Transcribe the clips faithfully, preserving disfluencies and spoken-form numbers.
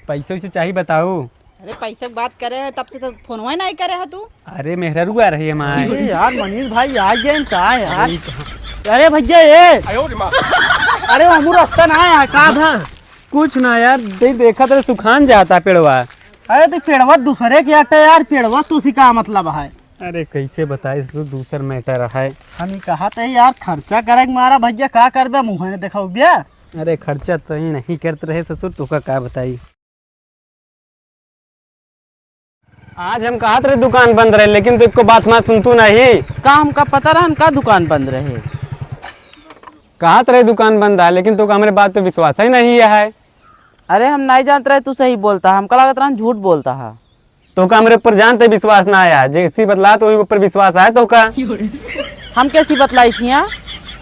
पैसे वैसे चाही बताऊ। अरे पैसे की बात करे है, तब से तो फोनवा नहीं करे है तू। अरे मेहररुआ रही हमारे। अरे यार मनीष भाई आ गए का यार? अरे कहाँ? अरे भैया ये। अरे हमू रास्ता ना आया का था? कुछ ना यार, दे देखा तो सुखान जाता पेड़वा। अरे तो पेड़वा दूसरे के अटे यार, पेड़वा तुसी का मतलब है? अरे कैसे बताई ससुर, दूसर matter है। हम ही कहा थे यार, खर्चा करे के मारा भैया का करबे, मुँह ने देखाऊ बिया। अरे खर्चा तो ही नहीं करत रहे ससुर, तोका का बताई। आज हम कहत रहे दुकान बंद रहे, लेकिन तू एको बात हमार सुनतू नहीं। का हमका पता रहन का दुकान बंद रहे? कहत रहे दुकान बंद है, लेकिन तोका हमरे बात पे विश्वास ही नहीं है। अरे हम नहीं जानत रहे तू सही बोलता, हमका लागत रहन झूठ बोलता है। तोका हमरे ऊपर जान ते विश्वास ना आया, जैसी बतला तो वही ऊपर विश्वास आया तोका। हम कैसी बतलाई थी यहाँ?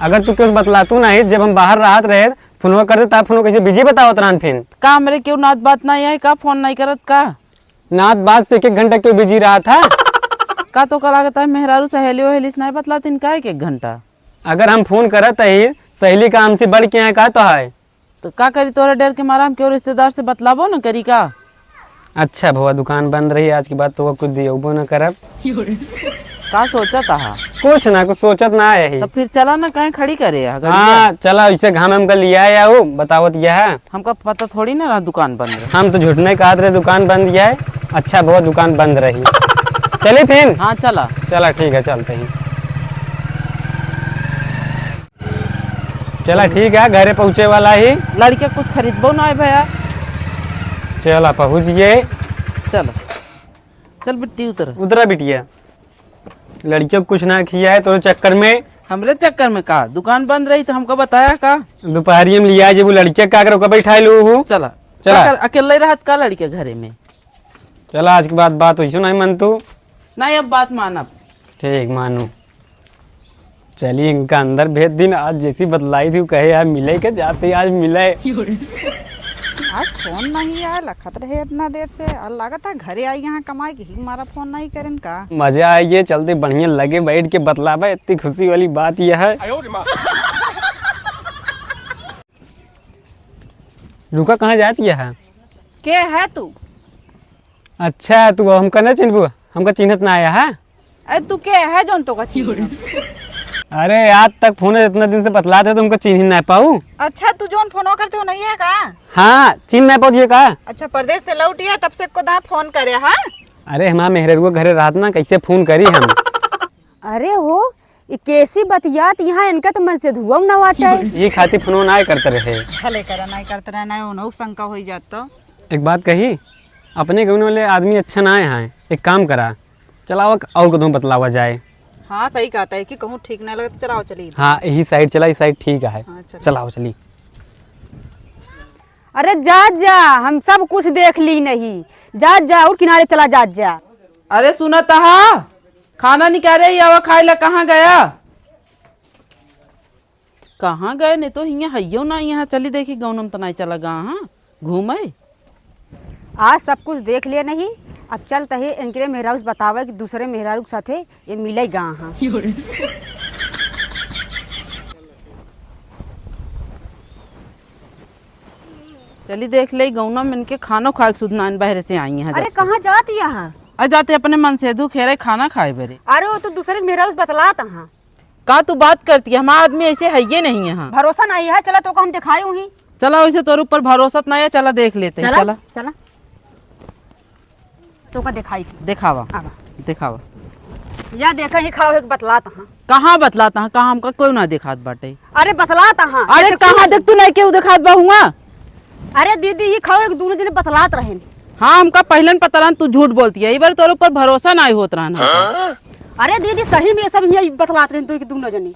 अगर तू कुछ बतला तू नहीं, जब हम बाहर रहत रहे, फोनवा कर देता, फोनवा कैसे busy बतावत रहन फिर? का हमरे क्यों नात बात ना आया है, का फोन नहीं करत का? नात बात से एक एक घंटा क्यों busy रहा था? का तोका लागत है मेहरारू सहेली वहेली से नहीं बतलातीन का एक एक घंटा? अगर हम फोन करत ही, सहेली का हमसे बढ़ के है का तो है? तो का करी, तोरा डर के मारा हम क्यों रिश्तेदार से बतलाबो न करी का? अच्छा भवा, दुकान बंद रही, आज के बाद तो कुछ दियबो न करब। का सोचत आहा? कुछ ना, कुछ सोचत ना आया ही। तो फिर चला ना, काहे खड़ी करे है गड़िया? हाँ, चला, इसे घाम हमका लिया आया हो, बतावत यह है। हमका पता थोड़ी ना रहा दुकान बंद रहे। हम तो झूठ नहीं कहत रहे दुकान बंद यह है। अच्छा भवा, दुकान बंद रही। चली फिर? हाँ, चला। चला, ठीक है, चलते हैं। चला, ठीक है, घरे पहुँचे वाला ही। लड़के कुछ खरीदबो ना है भैया। चला, पहुँच गए। चल, चल बिट्टी उतर। उतरा बिटिया, लड़कियों को कुछ ना खिया है तोरे चक्कर में। हमरे चक्कर में का? दुकान बंद रही तो हमको बताया का? दोपहरिया में लिया जब वो लड़किया का करे, ओका बैठा लू हूँ। चला। चला। का कर, अकेले रहत का लड़के घरे में? चला, आज के बाद बात वैसे नहीं मन तू। नहीं, अब बात मानब। ठीक, मानू। चली, इनका अंदर भेज दिन। आज जैसी बतलाई थी, वो कहे, "यार, मिले के जाते, आज मिले।" आज फोन नहीं आया, लखत रहे इतना देर से। और लागत है घरे आई यहाँ कमाई के, ही मारा फोन नहीं करेन का। मजा आई, ये चलते बढ़िया लगे बैठ के बतलावे, इतनी खुशी वाली बात यह है। रुका, कहाँ जाती है? के है तू? अच्छा, तू हमका नहीं चिन्हबू? हमका चिन्हत ना आया है? अरे तू के है जौन तोका चिन्हब? अरे आज तक फोन इतना दिन से बतलाते तुमको चिन्ह नहीं पाऊ। अच्छा तू जौन फोन करते हो नहीं है का? हाँ, चिन्ह नहीं पाऊ ये का? अच्छा परदेश से लौटी है तब से को दा फोन करे हाँ? अरे हमार मेहररुआ घरे रहत ना कैसे फोन करी हम? अरे हो, ई कैसी बतियात यहाँ इनका तो मन से धुआं ना वाटे। ये खातिर फोन ना करते रहे। भले करा नहीं करते रहे ना उन्हों शंका हो जात तो। एक बात कही, अपने गाँव वाले आदमी अच्छा ना आए हैं, एक काम करा, चलावा और कदम बतलावा जाए। हाँ सही कहता है कि कहूँ ठीक नहीं लगता, चलाओ चली। हाँ यही साइड चला, इस साइड ठीक है। हाँ, चला। चलाओ चली। अरे जात जा, हम सब कुछ देख ली नहीं, जात जा और किनारे चला जात जा। अरे सुनत हा, खाना निकारे ही आवा खाए ला, कहाँ गया? कहाँ गए? नहीं तो हियाँ हइयो ना, यहाँ चली देखी गौनम तनाई चला गा हाँ घूमे। आज सब कुछ देख लिया नहीं, अब चलत ही इनके मेहरारू से बतावे कि दूसरे मेहरारू के साथे ये मिले गा हाँ। चली देख ले गौना में इनके खानो खाए के सुध नाइन बहरे से आई हैं। अरे कहाँ जात यहाँ? अरे जाते अपने मन से दुख हेरे खाना खाए बरे। अरे वो तो दूसरे मेहरारू से बतलात हाँ। का तू बात करती है? हमारा आदमी ऐसे है ये नहीं है। हाँ। भरोसा नहीं है, चला तोका हम दिखाई हुई। चला वैसे तोर ऊपर भरोसा तो नहीं है, चला देख लेते हैं, चला, चला। चला। तोका दिखाई थी। दिखावा। आवा। दिखावा। या देखा ही खड़ा होके बतलात हाँ। कहाँ बतलात हाँ? कहाँ हमका कोई ना दिखात बाटे। अरे बतलात हाँ। अरे ऐसे कहाँ कुछ देख तू नहीं केहू दिखात बा हुआ? अरे दीदी ही खड़ा होके दोनों जने बतलात रहे। हाँ हमका पहले न पता रहन तू झूठ बोलती है, ई बार तोर ऊपर भरोसा नहीं होत रहन हमका। अरे दीदी सही में सब हियाँ बतलात रहे तू कि दोनों जने।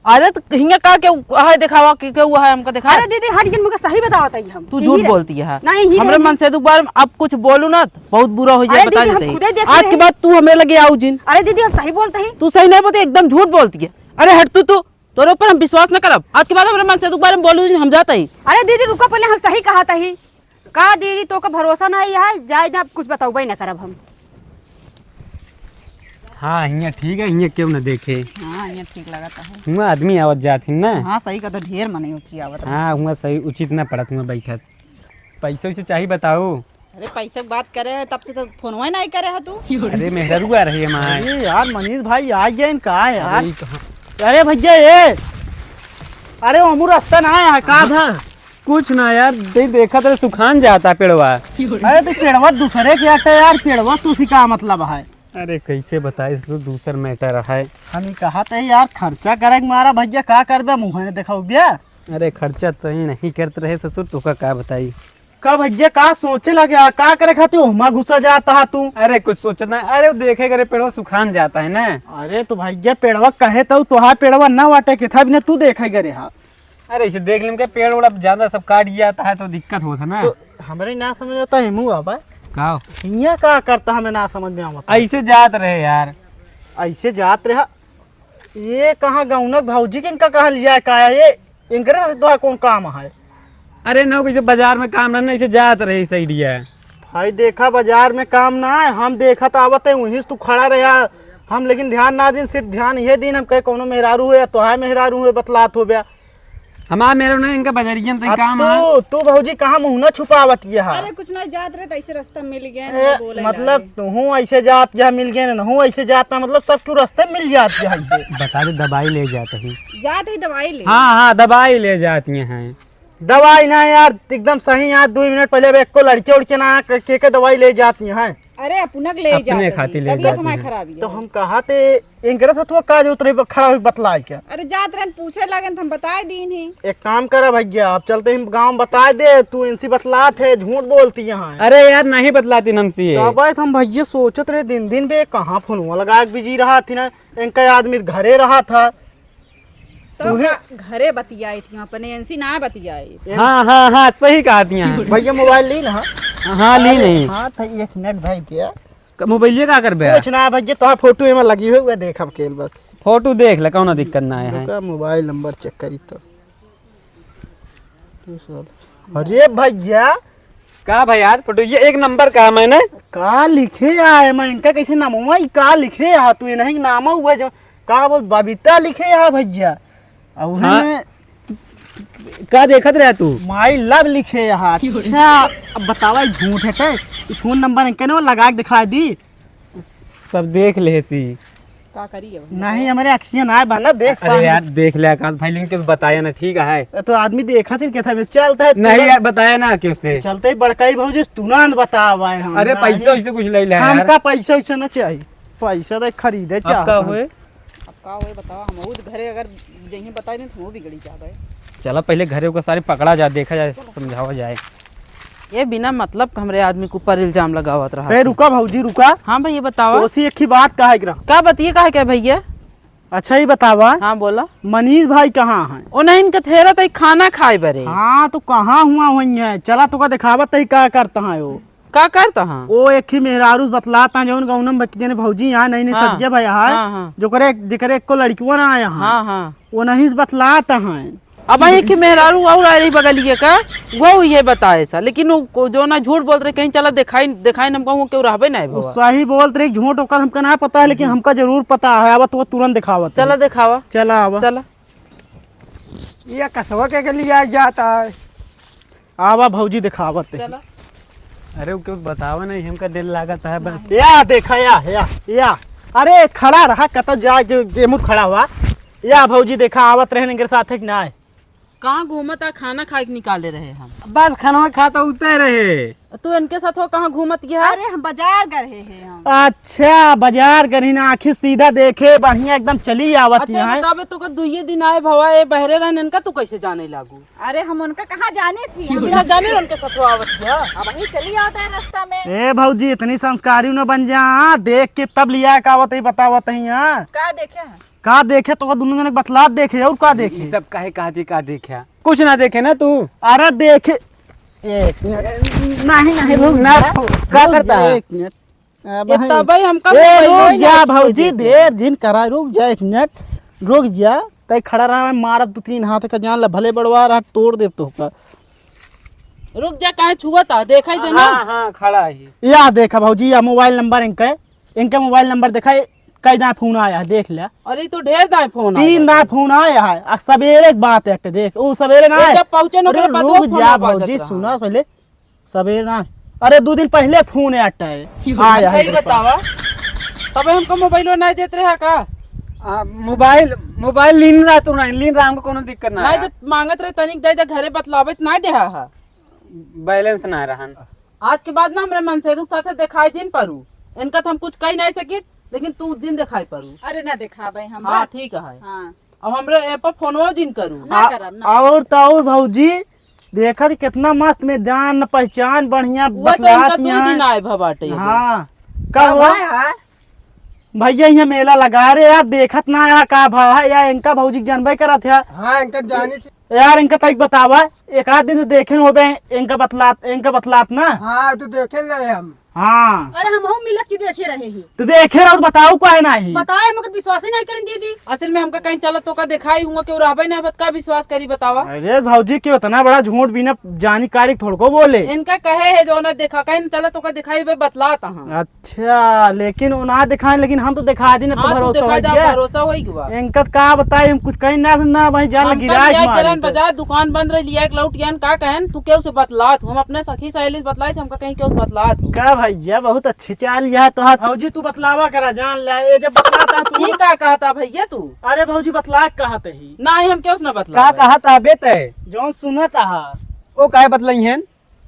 अरे तो हियाँ का के है दिखावा के, के हुआ है हमका दिखा। अरे दीदी हट जिन मुझे सही बतावत है हम। तू झूठ बोलती है। नहीं ही हमरे मन से दोबारा अब कुछ बोलू ना बहुत बुरा हो जाए, अरे बता दीदी हम देते खुदे देख आज के बाद तू हमरे लगे आऊ जिन। अरे दीदी हम सही बोलते हैं। तू सही नहीं बोलती, एकदम झूठ बोलती है। अरे हट तू, तू तोरे ऊपर हम विश्वास न करब। आज के बाद हमरे मन से दोबारा बोलू जिन, हम जाते ही। अरे दीदी रुको पहले हम सही कहत ही। का दीदी तोका भरोसा नहीं है, जाए जा कुछ बताऊबे न करब हम। हाँ हियाँ ठीक है, हियाँ केहू न देखे। हाँ हियाँ ठीक लगत है। हुआ आदमी आवत जात ही ना। हाँ सही कहत ढेर मने उठी आवत है। हाँ हुआ सही उचित न पड़त हुआ बैठत। पैसे वैसे चाही बताओ। अरे पैसे की बात करे है, तब से तो फोनवा नहीं करे है तू। अरे मेहरारू आ रही है माय। अरे यार मनीष भाई आ गए का है यार? अरे ई कहाँ? अरे भैया ये, अरे ओमू रास्ता ना आया है का था? कुछ ना यार, दे देखा तो सुखान जाता पेड़वा। अरे तो पेड़वा दूसरे के आटे यार, पेड़वा तू सी का मतलब है? अरे कैसे बताई ससुर, दूसर matter है। हम ई कहा थे यार, खर्चा करे के मारा भैया का करबे, मुँह ने देखाऊ बे। अरे खर्चा तो ही नहीं करत रहे ससुर, तोका का बताई। का भैया का सोचे लगे, आ, का करे खातिर ओहमा घुसा जाता है तू? अरे कुछ सोचत ना, अरे वो देखे करे पेड़वा सुखान जाता है ना। अरे तो भैया पेड़वा कहे तो तोहार पेड़वा ना वाटे के था, बिना तू देखे करे हा। अरे इसे देख लेम के पेड़ उड़ अब ज्यादा सब काट जाता है तो दिक्कत होता है ना। तो हमरे ना समझ आता है मुँह अब। का? हियाँ का करता हमें ना समझ में आवता। ऐसे जात रहे यार। ऐसे जात रहा। ये कहाँ गौनक भौजी के इनका कहाँ लिया का है? ये इनकरे साथ तोहार कौन काम है? अरे ना, कैसे बाजार में काम रहना, इसे जात रहे इस idea। भाई देखा, बाजार में काम ना है, हम देखा तो आवत है, वहीं से तू खड़ा रहा। हम लेकिन ध्यान ना दिन, सिर्फ ध्यान ये दिन हम कहे कौनो मेहरारू है या तोहार मेहरारू है, बतलात हो बया। हमार मेहरारू नहीं, इनका बजरिया में तई अब काम तू, है। तू भौजी कहाँ मुँह ना छुपावत ये है? अरे कुछ ना, जात रहे तो ऐसे रास्ता मिल गया, ए, नहीं बोले मतलब लागे। तू ऐसे जात यहाँ मिल गए ना, हूँ ऐसे जात ना, मतलब सब क्यों रास्ते मिल जात यहाँ से। बता दे, दवाई ले जात ही। जात ही दवाई ले। हाँ, हाँ, दवाई ले जाती हैं। दवाई ना यार, एकदम सही यार, दो मिनट पहले अब एको लड़के उड़के ना के, के, के दवाई ले जाती हैं। अरे अपना के ले अपने जात खातिर ही, ले तबीयत जाती हमारी हैं। खराब ही तो है। हम कहा थे, इनकरे साथ वो का जो उतरे पर खड़ा हुई बतलाए क्या? अरे जात रहन पूछे लागन तो हम बताए दीन ही। एक काम करा भैया, आप चलते ही गाँव में बताए दे, तू इनसे बतलात है, झूठ बोलती यहाँ है। अरे यार नहीं बतलाती हमसे। तो अब हम भैया सोचत रहे दिन दिन बे कहाँ फोनवा लगा के बिजी रहा थी ना, इनका आदमी घरे रहा था। तो उहे का घरे बतियाई थी, अपने इनसे ना बतियाई। हाँ, हाँ, हाँ, सही कहा दिया है। भैया मोबाइल ली ना? हाँ, ली अरे, नहीं। हाँ, तो एक मिनट भाई दिया। क-, मोबाइलिया का करबे? कुछ ना भैया, तो फोटो एमा लगी हुई है, देख अब खेल बस। फोटो देख ले, कौनो दिक्कत ना है। रुका, मोबाइल नंबर चेक करी तो। अरे भैया। का भाई यार, फोटो ये एक नंबर का मैंने। का लिखे आए मैं इनका, कैसे नाम हुआ, ई का लिखे आ तू, ये नहीं नाम हुआ जो, का बोल बबीता लिखे आ भैया। और हाँ। उन्हें का देखत रहा तू? My love लिखे आ। अच्छा, अब बतावा, ई झूठ है ते? ई फोन नंबर इनके ना लगा के दिखा दी। सब देख ले सी। का करी अब? नहीं, हमरे अखियाँ ना बा ना, देख अरे पाएंगे। यार, देख ले आकाश भाई, लेकिन कुछ बताया ना, ठीक है? तो आदमी देखा थी, कहता है, चलता है नहीं तुरंत। यार, बताया ना क्यों से? चलते ही बड़काई भौजी, तुरंत बतावा है हम। अरे, नहीं। पैसा वैसे कुछ ले ले यार। हमका पैसा वैसा ना चाहिए, पैसा तो खरीदे अब का चाहता हूँ। हुए? अब का हुए बतावा, हम वो घरे अगर यहीं बताई दें तो वो बिगड़ी जावे। चला, पहले घरे ओकर सारे पकड़ा जाए, देखा जाए, समझावा जाए। ये बिना मतलब के हमरे आदमी के ऊपर इल्जाम लगावत रहा ते है। रुका भौजी, रुका। हाँ भैया, बतावा। ओसी एक ही बात कहे के रहा। का बतिये कहे के भैया? अच्छा, ई बतावा। हाँ, बोला। मनीष भाई कहाँ हैं? ओ नहीं, इनके थेरा तई खाना खाए बरे। हाँ, तो कहाँ हुआ हुई है? चला, तोका देखावत तई का करता है वो। का करता हाँ? ओ एक ही मेहरारू बतलाता है, जौन गौनम बच-, जने भौजी यहाँ नहीं, नहीं हाँ। सज्जे भाई यहाँ, हाँ, हाँ। जो करे, जेकरे एको लड़कियों ना आया हाँ। हाँ, हाँ। वो नहीं से बतलाता है। अब एक ही मेहरारू और आ रही बगलिए का, वो ये बताए सा, लेकिन वो को-, जो ना झूठ बोलत रहे, कहीं चला दिखाई, दिखाई न हमका, वो क्यों रहबे नहीं वो भवा। सही बोलत रहे, झूठ ओकर हमका ना पता है, लेकिन हम्म। हमका जरूर पता है। अब तो तुरंत दिखावत चला है। दिखावा। चला आवा। चला। ये कसवा के, के लिए आ जाता है। आवा भौजी देखावत है। चला। अरे, वो क्यों बतावा नहीं, हमका दिल लागत है बस। नहीं। या देखा, या, या, या। अरे, खड़ा रहा, कतौ जा, जे, जे मुड़ खड़ा हुआ। या भौजी देखा, आवत रहे इनके साथ है कि ना? कहाँ घूमत आ, खाना खाए के निकाले रहे हम। बस खाना खाता उते रहे। तू इनके साथ हो, कहाँ घूमत गया? अरे, हम बाजार गए रहे हैं हम। अच्छा, बाजार गए रही ना, आँखी सीधा देखे, बढ़िया एकदम चली आवत अच्छा, यहाँ। बतावे तो का दुइये दिन आए भवा, ए बहरे रहन, इनका तू कैसे जाने लागू? अरे, हम उनका कहाँ जाने थी? हम बिना जाने उनके साथ आवत गया। अब वही चली आवत है रास्ता में। ए भौजी, इतनी संस्कारी न बन जा, देख के तब लिया का आवत ही बतावत ही, हाँ। का देखे हैं? का देखे तो दुनों जने बतलात देखे और का देखे? ये सब काहे कहती का देखे? कुछ ना देखे ना तू? अरे देखे, एक मिनट। नहीं, नहीं, रुक ना, जा। का रुक करता जा, है? एक मिनट। अब ये है। तबे हमका ए, मोबाइल रुक नहीं जा ना भौजी, देते। देर जिन करा, रुक जा एक मिनट, रुक जा। तय खड़ा रहा, मैं मारब दो तीन हाथ का, जान ला भले बड़वा रहा, तोड़ देब तोहका। रुक जा, काहे छुअता? देखा ही देना। हाँ, हाँ, खड़ा है। या देखा भौजी, या मोबाइल नंबर इनके, इनके मोबाइल नंबर देखा, कई दाए फोन आया है, देख ले। अरे, ई तो ढेर दाए फोन आया तीन है। दाए फोन आया है, आ सवेरे के बात है, देख, ओ सवेरे ना ए, आए। जब पहुँचे न अरे, ओकरे बाद रुक वो फोन जा आ भौजी, जात रहा। सुना पहले। सबेर ना, अरे दो दिन पहिले फोन आया है। आया है सही तेरे पास। बतावा, तबे हमका मोबाइलो नाहीं देत रहा का? आ, मोबाइल, मोबाइल लीन रहा तू नाहीं, लीन रहा, हमको कोनो दिक्कत ना नाहीं, है। जब मांगत रहे तनिक दे दे, घरे बतलावे त नाहीं देहा हा। बैलेंस ना रहन। आज के बाद ना हमरे मनसेदू के साथे देखाई जिन परू। इनका त हम कुछ कही नाहीं सकित, लेकिन तू दिन देखाई परू। अरे ना देखाबे हम हाँ, बस। ठीक है। हाँ। अब हमरे ए पर फोनवो जिन करू। ना आ, करब, ना। और तो और भौजी, देखा कि कितना मस्त में जान न पहचान बढ़िया वो तो बतलात इनका दो यहाँ। दिन आए भा बाटे एगो। हाँ। का का हुआ? भाई है? भैया यहाँ मेला लगा रे यार, देखत ना यार का भा है यार, इनका भौजी के जानबे करत है। हाँ, इनका जानी थी। यार इनका तक बतावा, एक आध दिन से देखे न होबे इनका बतलात, इनका बतलात ना। हाँ, तो देखे ले हम। हाँ। अरे हमहू मिलत की देखे रहे ही। तो देखे रहो, बताओ काहे नाही? बताए मगर विश्वास ही नहीं करें दीदी। असल में हमका कहीं चलत तो का दिखाई हुआ कि रहबे ना बत का विश्वास करी बतावा? अरे भौजी, क्यों इतना बड़ा झूठ बिना जानी कारी थोड़को बोले? इनका कहे है जो ना देखा, कहीं चलत तो का दिखाई बे बतलात हाँ। अच्छा, लेकिन वो ना दिखाए, लेकिन हम तो दिखा दी ना, तो हाँ, तू भरोसा दिखा हो जा, गया। भरोसा हो ही गवा। इनका का बताए, हम कुछ कहीं ना, ना भाई, जान हम लगी तो राज लिया मारे किरण तो। बाजार दुकान बंद रही, लिया एक लौट गया, का कहन तू केहू से बतलात, हम अपने सखी सहेली से बतलाए थे, हमका कहीं केहू से बतलात हो। का भैया, बहुत अच्छी चाल यह तो हाथ। भौजी तू बतलावा करा, जान ले, ये जब बतलाता तू। ये का कहता भैया तू? अरे भौजी बतला कहत ही। नाही, हम केहू से ना बतला। का कहत अबे ते? जौन सुनत हा। ओ काहे बतलाई हैं?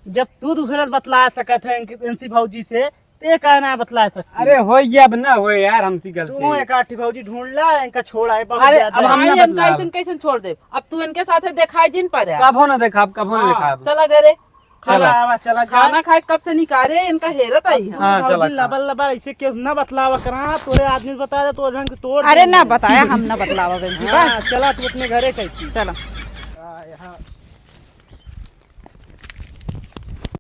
जब तू दूसरे से बतला सकत है इनकी, इनसी भौजी से, ते काहे ना बतला सकती? अरे होई गया, अब ना होए यार, हमसी गलती। तू एक आठी भौजी ढूंढ ला, इनका छोड़ा है, बहुत अरे, ज्यादा अब है। हम ना आई, इनका बतलाब। ऐसन कैसन छोड़ दे? अब तू इनके साथे देखाई जिन पर है। कबो ना देखाब, कबो ना हाँ, देखाब। चला घरे। चला। चला, आवा, चला, जा। खाना खाए कब से निकाले, इनका हेरत आई हम। हाँ, भौजी चला, चला। लबल लबल ऐसे क्यों ना बतलावा करा, तोरे आदमी बता दे, तोरे ढंग के तोड़ अरे देंगे। ना बताया, हम ना बतलावा बेंजी हाँ, बस। चला, तू अपने घरे कैसी। चला। आ, यहाँ।